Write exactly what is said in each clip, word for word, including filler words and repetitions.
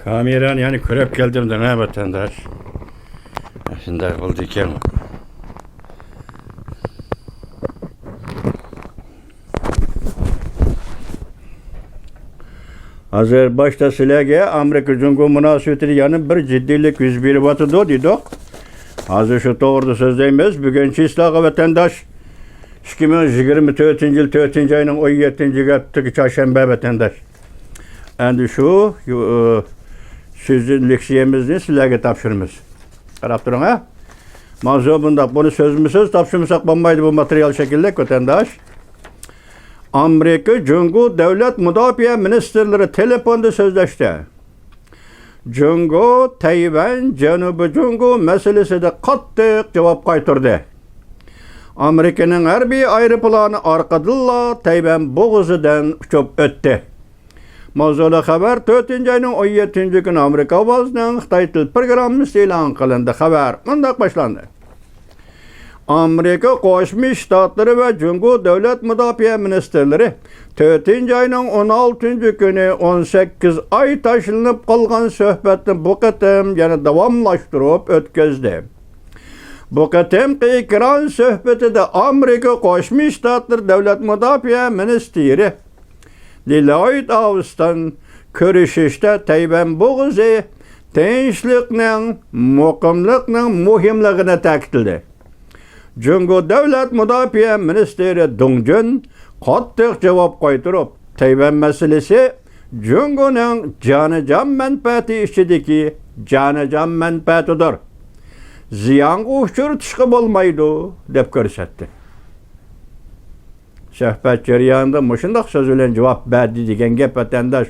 كامېرانى يەنە كۆرۈپ كەلدىم دەڭە، ۋەتەنداش. شۇنداق بولدىكەن. ھازىر باشتا سىلەرگە ئامېرىكا جۇڭگو مۇناسىۋىتىدە يەنە بىر جىددىيلىك يۈز بېرىۋاتىدۇ دېدۇق. ھازىر شۇ توغرىدا سۆزلەيمىز. بۈگۈن چىسلاغا ۋەتەنداش، ئىككى مىڭ يىگىرمە تۆتىنچى يىل تۆتىنچى ئاينىڭ ئون يەتتىنچى ھەپتىسى چارشەنبە ۋەتەنداش. ئەندى شۇ، ئۇ، سۆزلىك لېكسىيەمىزنى سىلەرگە تاپشۇرىمىز. قاراپ تۇرۇڭ، ھە؟ ماۋزۇ بۇنداق، بۇنى سۆزمۇ سۆز تاپشۇرمىساق بولمايدۇ، بۇ ماتېرىيال شەكىللىك، ۋەتەنداش. ئامېرىكا جۇڭگو دۆلەت مۇداپىئە مىنىستىرلىرى تېلېفوندا سۆزلەشتى. جۇڭگو تەيۋەن جەنۇبىي جۇڭگو مەسىلىسىدە قاتتىق جاۋاب قايتۇردى. ئامېرىكىنىڭ ھەربىي ئايروپىلانى ئارقىدىنلا تەيۋەن بوغۇزىدىن ئۇچۇپ ئۆتتى. ماۋزۇلۇق خەۋەر تۆتىنچى ئاينىڭ ئون يەتتىنچى كۈنى ئامېرىكا ئاۋازىنىڭ خىتاي تىل پروگراممىسىدا ئېلان قىلىندى. خەۋەر مۇنداق باشلاندى. ئامېرىكا قوشما شتاتلىرى ۋە جۇڭگو دۆلەت مۇداپىئە مىنىستىرلىرى تۆتىنچى ئاينىڭ ئون ئالتىنچى كۈنى ئون سەككىز ئاي تاشلىنىپ قالغان سۆھبەتنى بۇ قېتىم يەنە داۋاملاشتۇرۇپ ئۆتكۈزدى. بۇ قېتىمقى ئېكران سۆھبىتىدە ئامېرىكا قوشما شتاتلىرى دۆلەت مۇداپىئە مىنىستىرى للويد ئاۋستون كۆرۈشۈشتە تەيۋەن بوغۇزى تىنچلىقنىڭ، مۇقىملىقنىڭ مۇھىملىقىنى تەكىتلىدى. جۇڭگو دۆلەت مۇداپىئە مىنىستىرى دۇڭ جۈن قاتتىق جاۋاب قايتۇرۇپ، تەيۋەن مەسىلىسى جۇڭگونىڭ جانىجان مەنپەئەتى ئىچىدىكى جانىجان مەنپەئەتىدۇر. زىيانغا ئۇچرىتىشقا بولمايدۇ، دەپ كۆرسەتتى. سۆھبەت جەريانىدا مۇشۇنداق سۆز بىلەن جاۋاب بەردى دېگەن گەپ، ۋەتەنداش.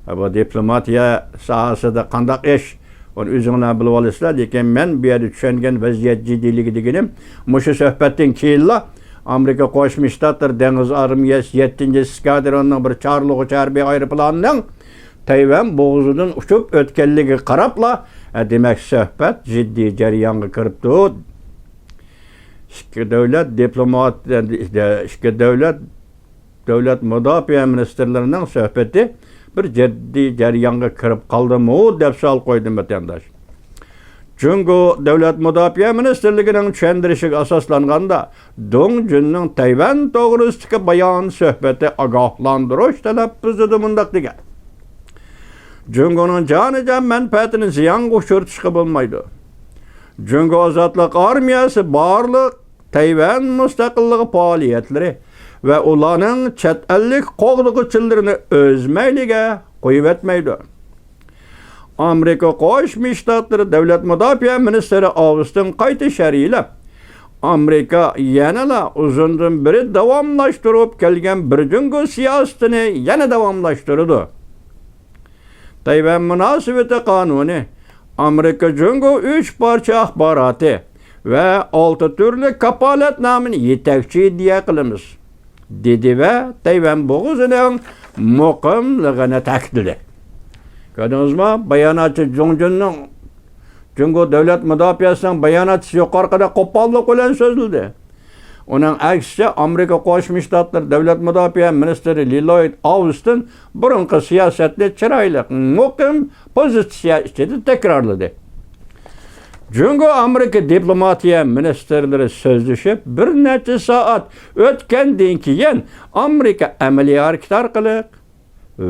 بۇ دىپلوماتىيە ساھەسىدە قانداق ئىش، ئۇنى ئۆزۈڭلار بىلىۋالىسىلەر. لېكىن مەن بۇ يەردە چۈشەنگەن ۋەزىيەت جىددىيلىكى دېگىنىم، مۇشۇ سۆھبەتتىن كېيىنلا ئامېرىكا قوشما شتاتلىرى دېڭىز ئارمىيەسى يەتتىنچى ئېسكادروننىڭ بىر چارلىغۇچى ھەربىي ئايروپىلانىنىڭ تەيۋەن بوغۇزىدىن ئۇچۇپ ئۆتكەنلىكىگە قاراپلا، ھە، دېمەك، سۆھبەت جىددىي جەريانغا كىرىپتۇ. ئىككى دۆلەت دىپلومات، ئىككى دۆلەت دۆلەت مۇداپىئە مىنىستىرلىرىنىڭ سۆھبىتى بىر جىددىي جەريانغا كىرىپ قالدىمۇ دەپ سوئال قويدۇم، ۋەتەنداش. جۇڭگو دۆلەت مۇداپىئە مىنىستىرلىكىنىڭ چۈشەندۈرۈشىگە ئاساسلانغاندا، دۇڭ جۈننىڭ تەيۋەن توغرىسىدىكى بايان سۆھبىتى ئاگاھلاندۇرۇش تەلەپپۇزىدا مۇنداق دېگەن: جۇڭگونىڭ جانىجان مەنپەئەتىنى زىيانغا ئۇچرىتىشقا بولمايدۇ. جۇڭگو ئازادلىق ئارمىيەسى بارلىق تەيۋەن مۇستەقىللىقى پائالىيەتلىرى ۋە ئۇلارنىڭ چەت ئەللىك قوغدىغۇچىلىرىنى ئۆز مەيلىگە قويۇۋەتمەيدۇ. ئامېرىكا قوشما شتاتلىرى دۆلەت مۇداپىئە مىنىستىرى ئاۋستىن قايتا شەرھلەپ، ئامېرىكا يەنىلا ئۇزۇندىن بېرى داۋاملاشتۇرۇپ كەلگەن بىر جۇڭگو سىياسىتىنى يەنە داۋاملاشتۇرىدۇ. تەيۋەن مۇناسىۋىتى قانۇنى، ئامېرىكا جۇڭگو ئۈچ پارچە ئاخباراتى ۋە ئالتە تۈرلۈك كاپالەتنامىنى يېتەكچى ئىدىيە قىلىمىز، دېدى ۋە تەيۋەن بوغۇزىنىڭ مۇقىملىقىنى تەكىتلىدى. كۆردىڭىزمۇ؟ باياناتچى جۇڭ جۈننىڭ، جۇڭگو دۆلەت مۇداپىئەسىنىڭ باياناتچىسى يۇقىرىقىدەك قوپاللىق بىلەن سۆزلىدى. ئۇنىڭ ئەكسىچە، ئامېرىكا قوشما شتاتلىرى دۆلەت مۇداپىئە مىنىستىرى للويد ئاۋستىن بۇرۇنقى سىياسەتنى چىرايلىق، مۇقىم پوزىتسىيە ئىچىدە تەكرارلىدى. جۇڭگو ئامېرىكا دىپلوماتىيە مىنىستىرلىرى سۆزلىشىپ بىر نەچچە سائەت ئۆتكەندىن كېيىن، ئامېرىكا ئەمەلىي ھەرىكەت ئارقىلىق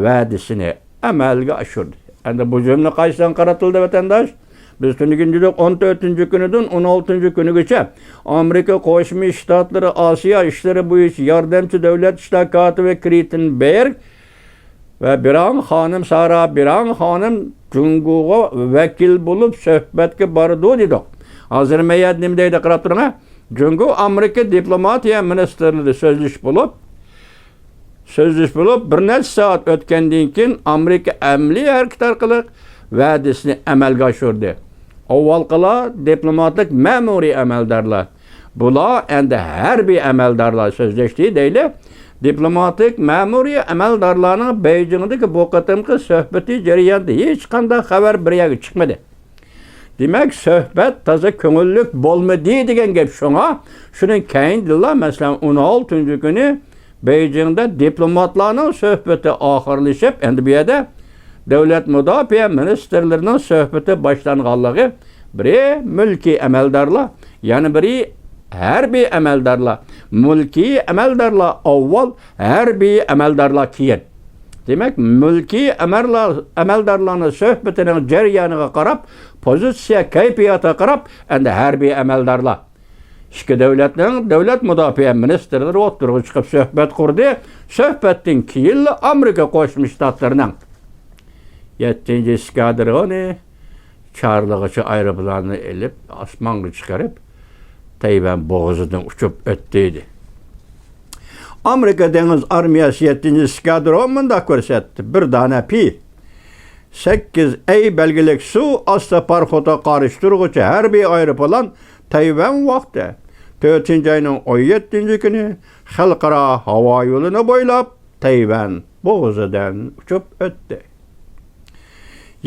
ۋەدىسىنى ئەمەلگە ئاشۇردى. ئەمدى بۇ جۈملە قايسىغا قارىتىلدى، ۋەتەنداش؟ بىز تۈنۈگۈن دېدۇق، ئون تۆتىنچى كۈنىدىن ئون ئالتىنچى كۈنىگىچە ئامېرىكا قوشما شتاتلىرى ئاسىيا ئىشلىرى بويىچە ياردەمچى دۆلەت ئىشلار كاتىپى كرىتېنبېرگ ۋە براڭ خانىم، سارا براڭ خانىم جۇڭگوغا ۋەكىل بولۇپ سۆھبەتكە بارىدۇ دېدۇق. ھازىر مەيەر نېمە دەيدۇ، قاراپ تۇرۇڭ، ھە؟ جۇڭگو ئامېرىكا دىپلوماتىيە مىنىستىرلىرى سۆزلىشىپ بولۇپ، سۆزلىشىپ بولۇپ، بىر نەچچە سائەت ئۆتكەندىن كېيىن، ئامېرىكا ئەمەلىي ھەرىكەت ئارقىلىق ۋەدىسىنى ئەمەلگە ئاشۇردى. ئاۋۋالقىلار دىپلوماتىك مەمۇرىي ئەمەلدارلار، بۇلار ئەمدى ھەربىي ئەمەلدارلار سۆزلەشتى دەيلى. دىپلوماتىك مەمۇرىي ئەمەلدارلارنىڭ بېيجىڭدىكى بۇ قېتىمقى سۆھبىتى جەريانىدا ھېچقانداق خەۋەر بىر يەرگە چىقمىدى. دېمەك، سۆھبەت تازا كۆڭۈللۈك بولمىدى دېگەن گەپ. شۇڭا شۇنىڭ كەينىدىنلا، مەسىلەن، ئون ئالتىنچى كۈنى بېيجىڭدا دىپلوماتلارنىڭ سۆھبىتى ئاخىرلىشىپ، ئەمدى بۇ يەردە دۆلەت مۇداپىئە مىنىستىرلىرىنىڭ سۆھبىتى باشلانغانلىقى، بىرى مۈلكىي ئەمەلدارلار، يەنە بىرى ھەربىي ئەمەلدارلار. مۈلكىي ئەمەلدارلار ئاۋۋال، ھەربىي ئەمەلدارلار كېيىن. دېمەك، مۈلكىي ئەمەللار-، ئەمەلدارلارنىڭ سۆھبىتىنىڭ جەريانىغا قاراپ، پوزىتسىيە كەيپىياتىغا قاراپ، ئەمدى ھەربىي ئەمەلدارلار. ئىككى دۆلەتنىڭ دۆلەت مۇداپىئە مىنىستىرلىرى ئوتتۇرىغا چىقىپ سۆھبەت قۇردى. سۆھبەتتىن كېيىنلا ئامېرىكا قوشما شتاتلىرىنىڭ يەتتىنچى ئېسكادرونى چارلىغۇچى ئايروپىلاننى ئېلىپ، ئاسمانغا چىقىرىپ، تەيۋەن بوغۇزىدىن ئۇچۇپ ئۆتتى، دېدى. ئامېرىكا دېڭىز ئارمىيەسى يەتتىنچى ئېسكادرون مۇنداق كۆرسەتتى: بىر دانە پى سەككىز ئەي بەلگىلىك سۇ ئاستى پاراخوتىغا قارشى تۇرغۇچى ھەربىي ئايروپىلان تەيۋەن ۋاقتى تۆتىنچى ئاينىڭ ئون يەتتىنچى كۈنى خەلقئارا ھاۋا يولىنى بويلاپ، تەيۋەن بوغۇزىدىن ئۇچۇپ ئۆتتى.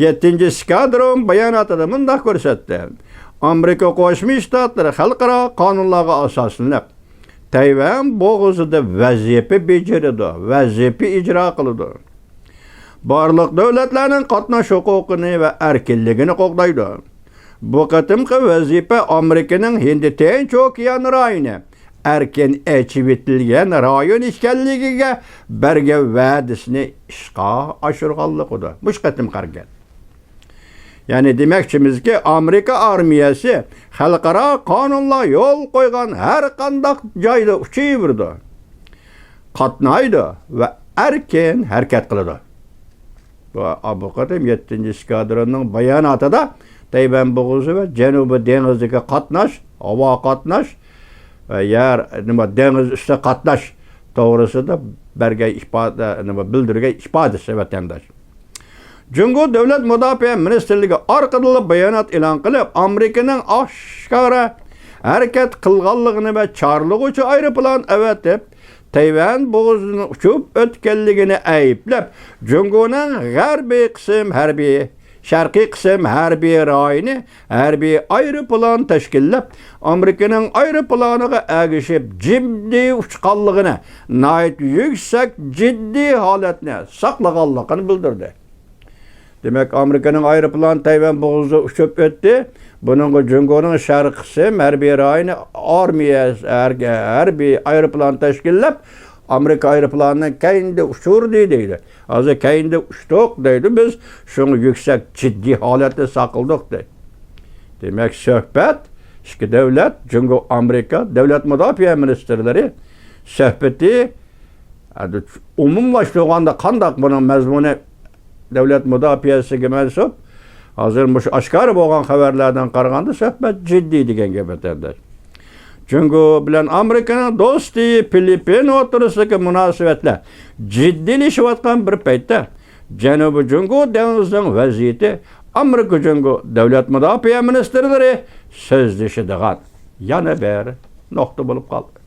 يەتتىنچى ئېسكادرون باياناتىدا مۇنداق كۆرسەتتى: ئامېرىكا قوشما شتاتلىرى خەلقئارا قانۇنلارغا ئاساسلىنىپ، تەيۋەن بوغۇزىدا ۋەزىپە بېجىرىدۇ، ۋەزىپە ئىجرا قىلىدۇ. بارلىق دۆلەتلەرنىڭ قاتناش ھوقۇقىنى ۋە ئەركىنلىكىنى قوغدايدۇ. بۇ قېتىمقى ۋەزىپە ئامېرىكىنىڭ ھىندى تىنچ ئوكيان رايونى ئەركىن ئېچىۋېتىلگەن رايون ئىكەنلىكىگە بەرگەن ۋەدىسىنى ئىشقا ئاشۇرغانلىقىدۇر. مۇشۇ قېتىمقى ھەرىكەت. يەنى دېمەكچىمىزكى، ئامېرىكا ئارمىيەسى خەلقئارا قانۇنلار يول قويغان ھەر قانداق جايدا ئۇچۇۋېرىدۇ، قاتنايدۇ ۋە ئەركىن ھەرىكەت قىلىدۇ. بۇ، بۇ قېتىم يەتتىنچى ئېسكادروننىڭ باياناتىدا تەيۋەن بوغۇزى ۋە جەنۇبىي دېڭىزدىكى قاتناش، ھاۋا قاتناش ۋە يەر، نېمە، دېڭىز ئۈستى قاتناش توغرىسىدا بەرگەن ئىپادە، نېمە، بىلدۈرگەن ئىپادىسى، ۋەتەنداش. جۇڭگو دۆلەت مۇداپىئە مىنىستىرلىكى ئارقىدىنلا بايانات ئېلان قىلىپ، ئامېرىكىنىڭ ئاشكارا ھەرىكەت قىلغانلىقىنى ۋە چارلىغۇچى ئايروپىلان ئەۋەتىپ، تەيۋەن بوغۇزىدىن ئۇچۇپ ئۆتكەنلىكىنى ئەيىبلەپ، جۇڭگونىڭ غەربىي قىسىم ھەربىي، شەرقىي قىسىم ھەربىي رايونى ھەربىي ئايروپىلان تەشكىللەپ، ئامېرىكىنىڭ ئايروپىلانىغا ئەگىشىپ جىددىي ئۇچقانلىقىنى، ناھايىتى يۈكسەك جىددىي ھالەتنى ساقلىغانلىقىنى بىلدۈردى. دېمەك، ئامېرىكىنىڭ ئايروپىلانى تەيۋەن بوغۇزىدا ئۇچۇپ ئۆتتى. بۇنىڭغا جۇڭگونىڭ شەرقىي قىسىم ھەربىي رايونى ئارمىيە، ھەر-، ھەربىي ئايروپىلان تەشكىللەپ، ئامېرىكا ئايروپىلانىنى كەينىدە ئۇچۇردى دەيدۇ. ھازىر كەينىدە ئۇچتۇق دەيدۇ، بىز شۇڭا يۈكسەك جىددىي ھالەتتە ساقلىدۇق دەيدۇ. دېمەك، سۆھبەت ئىككى دۆلەت، جۇڭگو ئامېرىكا دۆلەت مۇداپىئە مىنىستىرلىرى سۆھبىتى، ئەدە، ئومۇملاشتۇرغاندا قانداق بۇنىڭ مەزمۇنى دۆلەت مۇداپىئەسىگە مەنسۇپ؟ ھازىر مۇشۇ ئاشكارا بولغان خەۋەرلەردىن قارىغاندا سۆھبەت جىددىي دېگەن گەپ، ۋەتەنداش. جۇڭگو بىلەن ئامېرىكىنىڭ دوستى فىلىپپىن ئوتتۇرىسىدىكى مۇناسىۋەتلەر جىددىيلىشىۋاتقان بىر پەيتتە، جەنۇبىي جۇڭگو دېڭىزىنىڭ ۋەزىيىتى ئامېرىكا جۇڭگو دۆلەت مۇداپىئە مىنىستىرلىرى سۆزلىشىدىغان يەنە بىر نۇقتا بولۇپ قالدى.